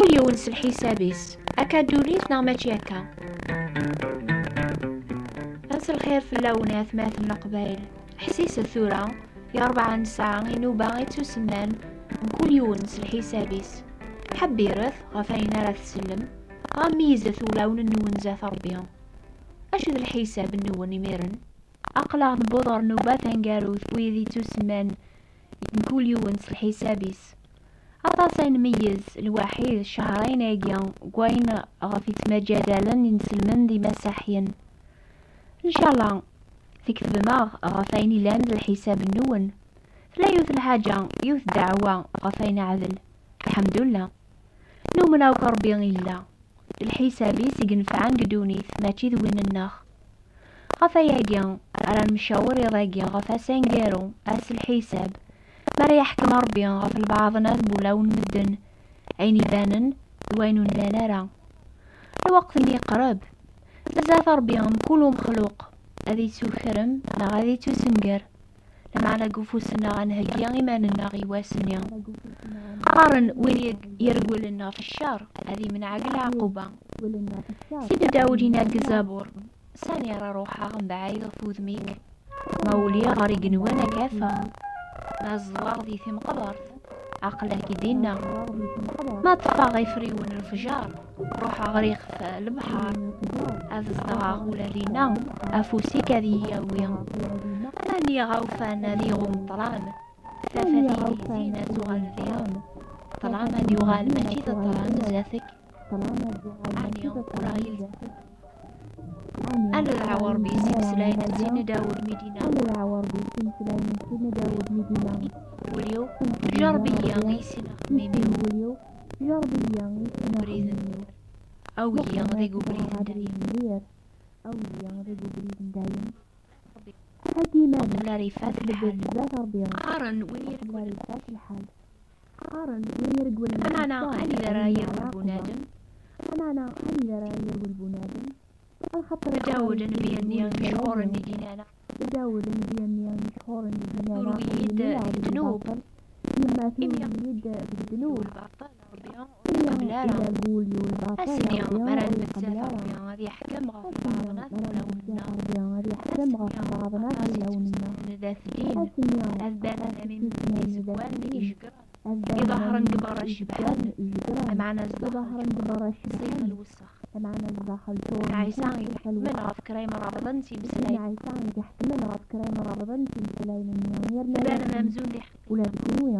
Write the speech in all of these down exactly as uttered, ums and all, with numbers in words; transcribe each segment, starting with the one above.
Yiwen s lḥisab-is. Akka ddunit neɣ mačči akka? Ass lxir fell-awen a atmaten Leqbayel. Ḥsiset tura, i rebɛa n ssaɛa inuba ittusemman, mkul yiwen s lḥisab-is. Ḥebbiret ɣef ayen ara tsellem, ɣa meyyzet ulawen-nwen zdat Ṛebbi. Acu d lḥisab-nwen imiren? Aql-aɣ newweḍ ɣer nnuba taneggarut, wid ittusemman mkul yiwen s lḥisab-is. Aṭas ay nmeyyez lwaḥid cehrayen-agi deg wayen ɣef yettmaǧadalen inselmen d imasaḥyen. Ncallah, tketbem-aɣ ɣef wayen ilan d lḥisab-nwen. Tella yiwet lḥaǧa, yiwet ddeɛwa ɣef wayen neɛdel. Lḥemdullah. Numen akk Ṛebbi illa. D lḥisab-is i inefɛen deg ddunit, mačči d win-nneɣ. Ɣef wayagi ara nemcawer iḍ-agi ɣef ass aneggaru, ass lḥisab, mi ara yeḥkem Ṛebbi ɣef lbaɛḍ n wulawen n medden, ayen ibanen d wayen ur nnan ara. Lweqt-nni iqreb. Zdat Ṛebbi mkul umexluq ad ittukrem neɣ ad ittusenger. Lameɛna deg ufus-nneɣ ad nheggi iman-nneɣ i wass-nni. Qqaren win yeg-, yergelen ɣef ccer ad imneɛ deg leɛquba. Sidna Dawed yenna-d deg Zabur: "Sani ara ruḥeɣ mebɛid ɣef wudem-ik? Ma uliɣ ɣer igenwan ad k-afeɣ, ma ẓẓweɣ di timqebert, aql-ak-id dinna. Ma ṭṭfeɣ ifriwen n lefjer, ruḥeɣ ɣer ixef n lebḥer, ad zedɣeɣ ula dinna, afus-ik ad iyi-yawi. Ma nniɣ awfan ad iɣum ṭṭlam, tafat ihi din ad tuɣal diɣen. Ṭṭlam ad yuɣal mačči d ṭṭlam zdat-k." Ɛni ur aɣ-yeldi? Ad nedɛu Ṛebbi s imeslayen n Sidna Dawed mi d-yenna: "Wul-iw, jerreb-iyi i sin axemmim-iw, ubrid n dir, awi-yi deg ubrid n dayem." Aql-ar ifat lḥal. Qqaren win yergelen. Qqaren win yergelen. Lameɛna anida ara yerwel bunadem? Lameɛna anida ara yerwel bunadem? Axaṭer Dawed nnbi-nni iceɣɣuren i d-yenna: "Dawed nnbi-nni iceɣɣuren i d-yenna, turew-iyi-d deg ddnub. Yemma turew-iyi-d deg ddnub." Ṛebbi ur iqebbel ara. Ass-nni mi ara nmettat, Ṛebbi ad yeḥkem ɣef lbaɛḍ n wulawen-nneɣ. Ass-nni aṭas n yimesmiden ad ddin, ad banen am imezwaren ijeggren, iḍehren deg berra cebḥen, lameɛna zdaxel ẓẓiɣ lwessex. Ɛisa iḥekmen ɣef kra imrabḍen s imeslayen. Ɛisa iḥekmen ɣef kra imrabḍen s imeslayen-nni. Tbanem amzun d iḥeqqiyen. Ula d kenwi.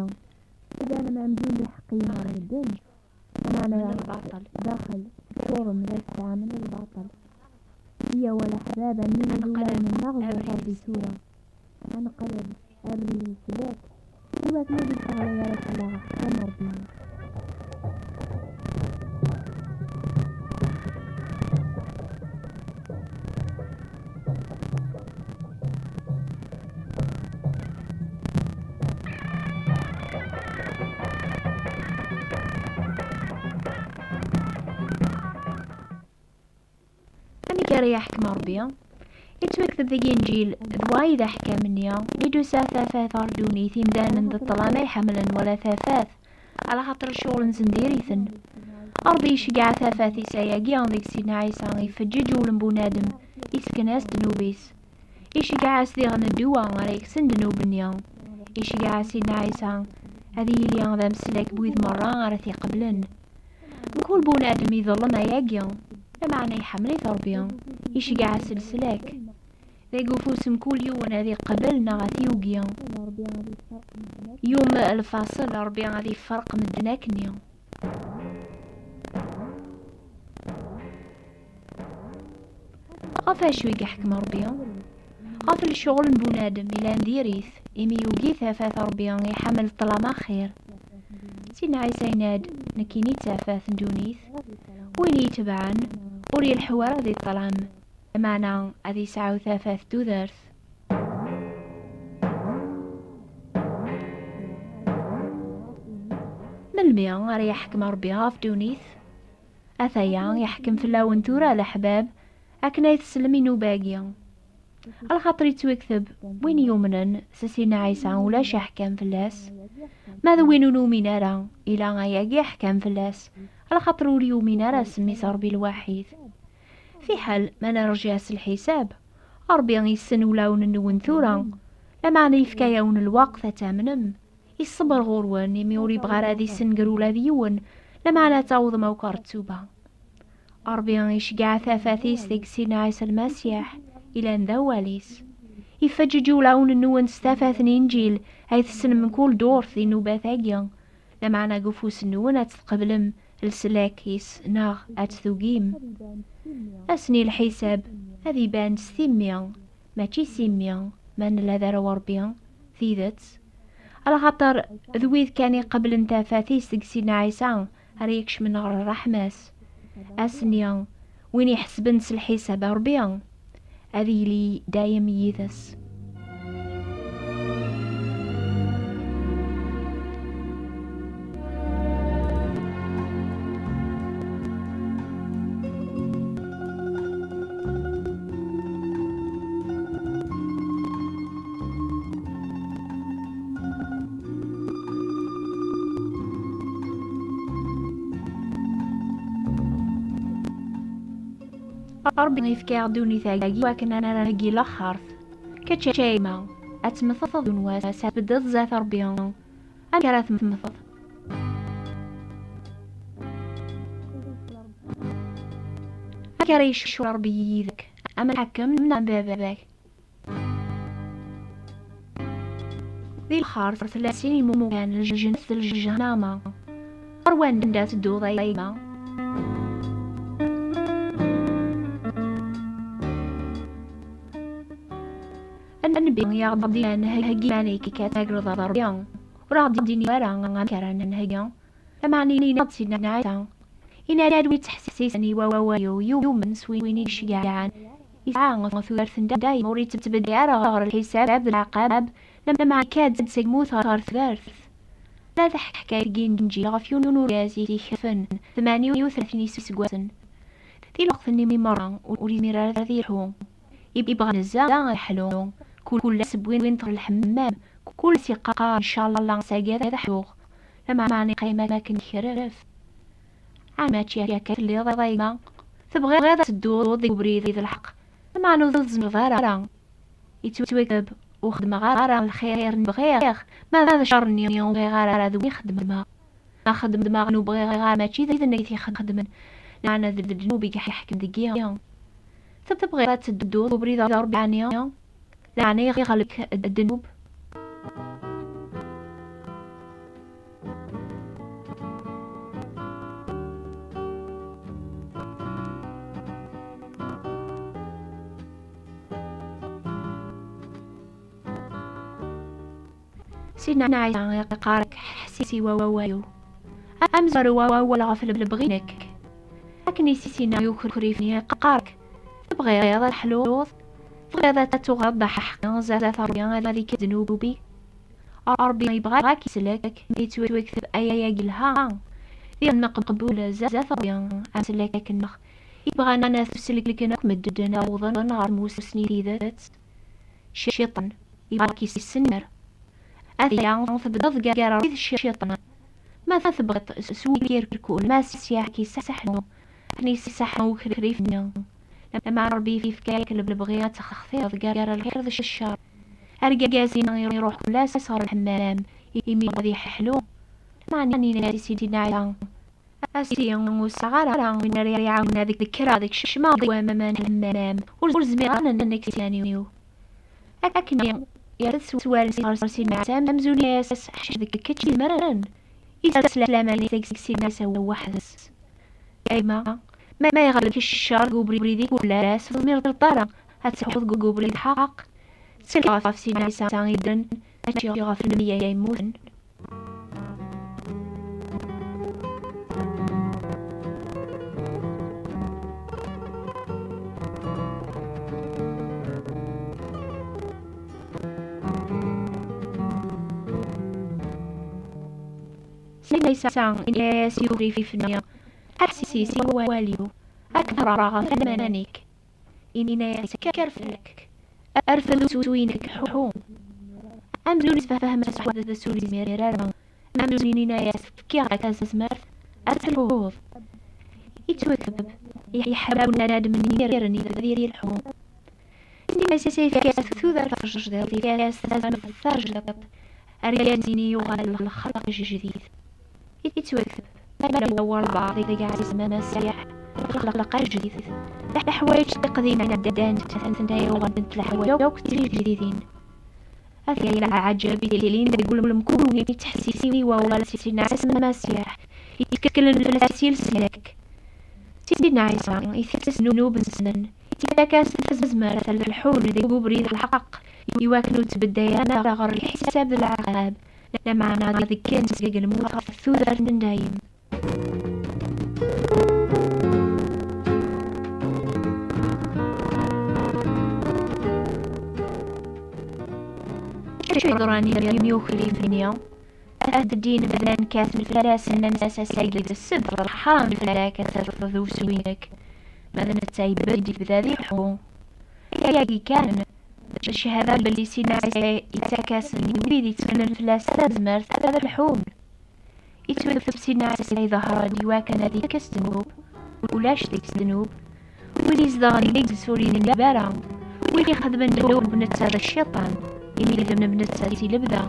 Tbanem amzun d iḥeqqiyen ɣer medden. Lameɛna lbaṭel. Daxel, teččurem d asteɛmel n lbaṭel. Iyyaw a leḥbab, ad nini d ulawen-nneɣ ẓufer di tura. Ad neqleb abrid n leslak, i wakken ur d-yesseɣlay ara fell-aɣ aḥkam n Ṛebbi. Amek ara yeḥkem Ṛebbi? Yettwakteb deg Inǧil d wa i d aḥkam-nni, mi d-tusa tafat ɣer ddunit, imdanen d ṭṭlam ay ḥemmlen wala tafat, alaxaṭer ccɣel-nsen diri-ten. Ṛebbi iceggeɛ tafat-is ayagi deg Sidna Ɛisa, ifeǧǧeǧ ul n bunadem, isken-as ddnub-is. Iceggeɛ-as diɣen ddwa ara yekksen ddnub-nni. Iceggeɛ Sidna Ɛisa ad yili d ameslak n wid merra ara t-iqeblen. Mkul bunadem iḍellem ayagi, lameɛna iḥemmel-it Ṛebbi, iceggeɛ-as leslak. Deg ufus mkul yiwen ad iqbel neɣ ad t-yugi. Yum lfaṣel, Ṛebbi ad iferq medden akkenni. Ɣef acu i yeḥkem Ṛebbi? Ɣef lecɣel n bunadem ilan diri-t, imi yugi tafat Ṛebbi, iḥemmel ṭṭlam axir. Sidna Ɛisa yenna-d: "Nekkini d tafat n ddunit, win i yi-itebɛen ur ileḥḥu ara di ṭṭlam, lameɛna ad yesɛu tafat n tudert." Melmi ara yeḥkem Ṛebbi ɣef ddunit? Ataya, yeḥkem fell-awen tura, a leḥbab, akken ay tsellem i nnuba-agi. Alaxaṭer yettwakteb: "Win yumnen s Sidna Ɛisa ulac aḥkam fell-as." Ma d win ur numin ara, ila ayagi aḥkam fell-as, Alaxaṭer ur yumin ara s mmi-s Ṛebbi lwaḥid. Fiḥel ma nerǧa s lḥisab, Ṛebbi yessen ulawen-nwen tura, lameɛna yefka-yawen lweqt ad tamnem. Iṣṣeber ɣur-wen imi ur yebɣi ara ad isenger ula d yiwen, lameɛna ad tawḍem akk ɣer ttuba. Ṛebbi iceggeɛ tafat-is deg Sidna Ɛisa Lmasiḥ, ilan d awal-is. Ifeǧǧeǧ ulawen-nwen s tafat n Inǧil ay tessnem mkul ddurt di nnubat-agi, lameɛna deg ufus-nwen ad tqeblem leslak-is neɣ ad tugim. Ass-nni lḥisab ad iban s timmi, mačči s immi, ma nella d arraw n Ṛebbi, tidet. Alaxaṭer d wid kan iqeblen tafat-is deg Sidna Ɛisa ara ikecmen ɣer ṛṛeḥma-s. Ass-nni, win iḥesben s lḥisab a Ṛebbi, ad yili dayem yid-s. Ṛebbi ifka-aɣ ddunit-agi wakken ad nara heggi laxert. Kečč a yemma, ad temmteḍ yiwen wass, ad tbeddeḍ zdat Ṛebbi. Amek ara temmteḍ? Amek ara yeccu Ṛebbi yid-k, am lḥakem neɣ am baba-k? Di lxert tella sin imukan, lǧennet d lǧehnama. Ɣer wanda tedduḍ a yemma? Nnbi i aɣ-d-yennan heggi iman-ik ad tagareḍ Ṛebbi. Ur aɣ-d-yenni ara amek ara nheggi. Lameɛna yenna-d Sidna Ɛisa, yenna-d wi ttḥessisen i wawal-iw, yumen s win i d-ceggɛen, yesɛa tudert n dayem, ur yettbeddi ara ɣer lḥisab d leɛqab, lameɛna ikad-d seg lmut ɣer tudert. Tella teḥkayt deg Inǧil ɣef yiwen urgaz i t-ikerfen tmanya u tlatin iseggasen. Di lweqt-nni merra ur yezmir ara ad yelḥu. Yebɣa nezzeh ad yeḥlu. Kul ass wwin-t ɣer lḥemmam. Kul ass yeqqar, ncallah ass-agi ad ḥluɣ. Lameɛna yeqqim akken yekref. Ɛni mačči akka telliḍ a yemma? Tebɣiḍ ad tedduḍ deg ubrid d lḥeqq, lameɛna ur tezmireḍ ara. Yettwakteb, ur xeddmeɣ ara lxir n bɣiɣ, ma d ccer-nni ur bɣiɣ ara d win i xeddmeɣ. Ma xeddmeɣ n ur bɣiɣ ara mačči d nekk i t-ixeddmen, lameɛna d ddnub i iḥekmen deg-i. Tebɣiḍ ad tedduḍ ubrid n Ṛebbi ɛni? Lameɛna iɣleb-ik ddnub. Sidna Ɛisa iqqar-ak, ḥess i wawal-iw. Amezwaru wawal ɣef lebɣi-inek. Akken i s-yenna i ukrif-nni, iqqar-ak, tebɣiḍ ad teḥluḍ? Tebɣiḍ ad tuɣaleḍ d aḥeqqi zdat Ṛebbi ad iked ddnub-ik? Ṛebbi yebɣa ad k-islek, yettwakteb aya-agi yelha. Diɣen meqbul zdat Ṛebbi, amslak-nneɣ. Yebɣa ad t-sselken akk medden awḍen ɣer tmusni n tidet. Cciṭan, yebɣa ad k-yessenmer. Ata tebdiḍ gar Ṛebbi d cciṭan. Ma tebɣiḍ s wigi irkul, ma s-, s-, ad k-yessaḥnu, akken yessaḥnu ukrif-nni. Lameɛna Ṛebbi yefka-yak lebɣi ad textireḍ gar lxir d ccer. Argaz-inna iruḥ kul ass ɣer lḥemmam, imi ad iḥlu. Lameɛna yenna-as i Sidna Ɛisa, a Sidi, ur sɛiɣ ara win ara yi-iɛawnen ad kkreɣ ad kecmeɣ deg waman n lḥemmam, ur, ur zmireɣ ara ad nnek s iman-iw. Akken yerra-d s wallen-is ɣer Sidna Ɛisa, amzun yenna-as, ḥaca d kečč i izemren. Yesla s laman-is deg Sidna Ɛisa weḥd-s. A yemma, ma, ma yeɣleb-ik ccer deg ubrid-ik kul ass, ur tezmireḍ ara ad tṛuḥeḍ deg ubrid n lḥeqq. Ttkel ɣef Sidna Ɛisa yeddren, mačči ɣef lemya yemmuten. Sidna Ɛisa yenna-as i ukrif-nni, ḥess i wawal-iw, ad k-rreɣ ɣef laman-ik. Yenna-as, kker fell-ak, rfed usu-inek, ḥu. Amzun yesfehhem-as weḥd-s ur yezmir ara. Amzun yenna-as, fkiɣ-ak tazmert, ad telḥuḍ. Yettwakeb, yeḥba unadem n yiren yebda ileḥḥu. Ini-as yefka-as tudert tajdiṭ, yefka-as tazmert tajdiṭ. Argaz-nni yuɣal lxelq ajdid. Yettwakteb, ma yella walbeɛḍ deg Ɛisa Lmasiḥ, lxelq ajdid. Leḥwayeǧ tiqdimin ddant, atenta yuɣalent leḥwayeǧ akk d tijdidin. Ata leɛǧeb yettilin deg ulemkun yettḥessisen i wawal n Sidna Ɛisa Lmasiḥ, yettkelen fell-as i leslak. Sidna Ɛisa itett ddnub-nsen, ittak-asen tazmert ad lḥun deg ubrid n lḥeqq, iwakken ur ttbedday ara ɣer lḥisab d lɛaqab, lameɛna ad kken seg lmut ɣef tudert n dayem. Acu yeḍran i yimyuxlifen-nni? Ad d-ddin bdan kkaten fell-as, nnan-as: "Ass-agi d ssebt, ḥram fell-ak ad tafeḍ ussu-inek." Ma d netta yebda-d, yebda ad ileḥḥu. Ayagi kan, cchada belli Sidna Ɛisa ittak-asen i wid yettkelen fell-as tazmert ad lḥun. Yettwakteb Sidna Ɛisa iḍehher-d iwakken ad ikkes ddnub. Ulac deg-s ddnub. Wid izedɣen deg-s ur inib ara. Wid ixedmen ddnub, netta d cciṭan, imi ddnub netta si lebda.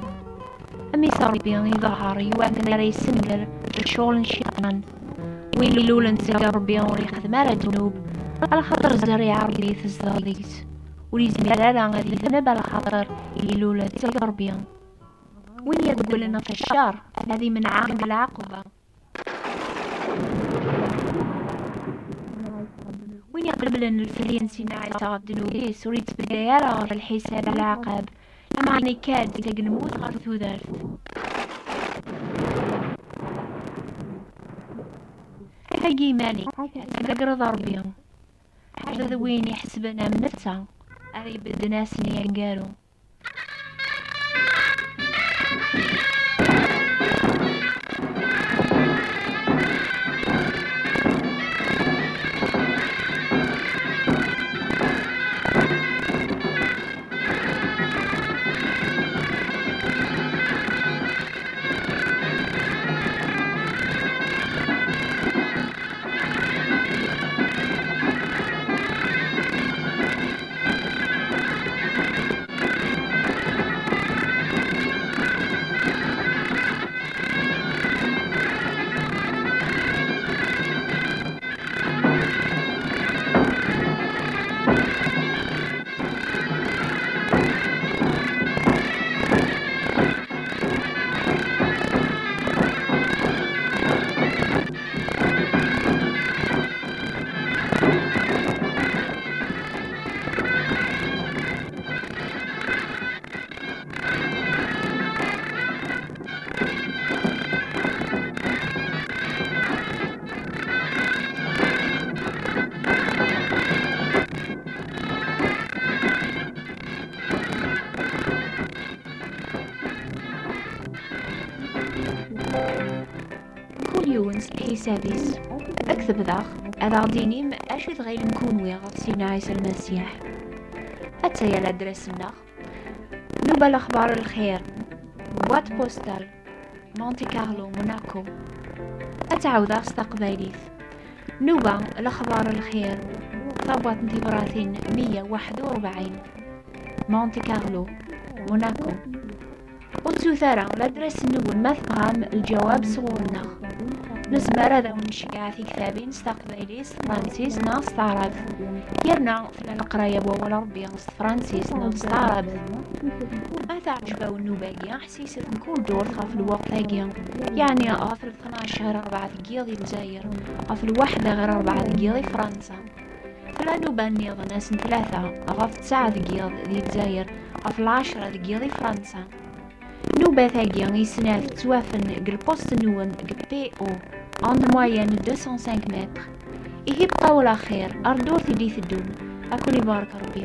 Mmi-s Ṛebbi iḍehher iwakken ara yessenger ccɣel n cciṭan. Win ilulen seg Ṛebbi ur ixeddem ara ddnub, alaxaṭer zzerriɛa Ṛebbi tezdeɣ deg-s. Ur yezmir ara ad idneb alaxaṭer ilulen seg Ṛebbi. Win yeggullen ɣef ccer, ad imneɛ deg lɛaqba. Win iqeblen lfedya n Sidna Ɛisa ɣef ddnub-is, ur yettbedday ara ɣer lḥisab d lɛaqab, lameɛna ikka-d seg lmut ɣer tudert. Heggi iman-ik, ad tagareḍ Ṛebbi. Ḥaca d win iḥesben am netta, ara ibedden ass-nni aneggaru. Kul yiwen s lḥisab-is. Ad k-tebdaɣ, ad aɣ-d-inim acu i tɣilem kunwi ɣef Sidna Ɛisa Lmasiḥ. Attaya ladres-nneɣ. Nuba Lexbar Lxir, boîte postale, Monte Carlo, Monaco. Ad tt-ɛawdeɣ s taqbaylit. Nuba Lexbar Lxir, tabwaṭ n tibratin meyya u waḥed u rebɛin, Monte Carlo, Monaco. Ur ttut ara ladres-nwen ma tebɣam lǧawab sɣur-nneɣ. Nezmer ad awen-nceggeɛ tiktabin s taqbaylit, s tefransist neɣ s taɛrabt. Yerna tella leqraya n wawal Ṛebbi s tefransist neɣ s taɛrabt. Ma teɛǧeb-awen nnuba-agi, ḥsiset mkul ddurt ɣef lweqt-agi, yeɛni ɣef tnac ɣer rebɛa deg yiḍ di Lezzayer, ɣef lwaḥda ɣer rebɛa deg yiḍ di Fransa. Tella nnuba nniḍen ass n tlata ɣef ttesɛa deg yiḍ di Lezzayer, ɣef lɛecṛa deg yiḍ di Fransa. Nnubat-agi i snat ttwafen deg lpost-nwen deg P O, onde moyenne deux cent cinq mètres. Ihi bqaw ɛla xir, ar ddurt i d-iteddun. Ad ken-ibarek Ṛebbi.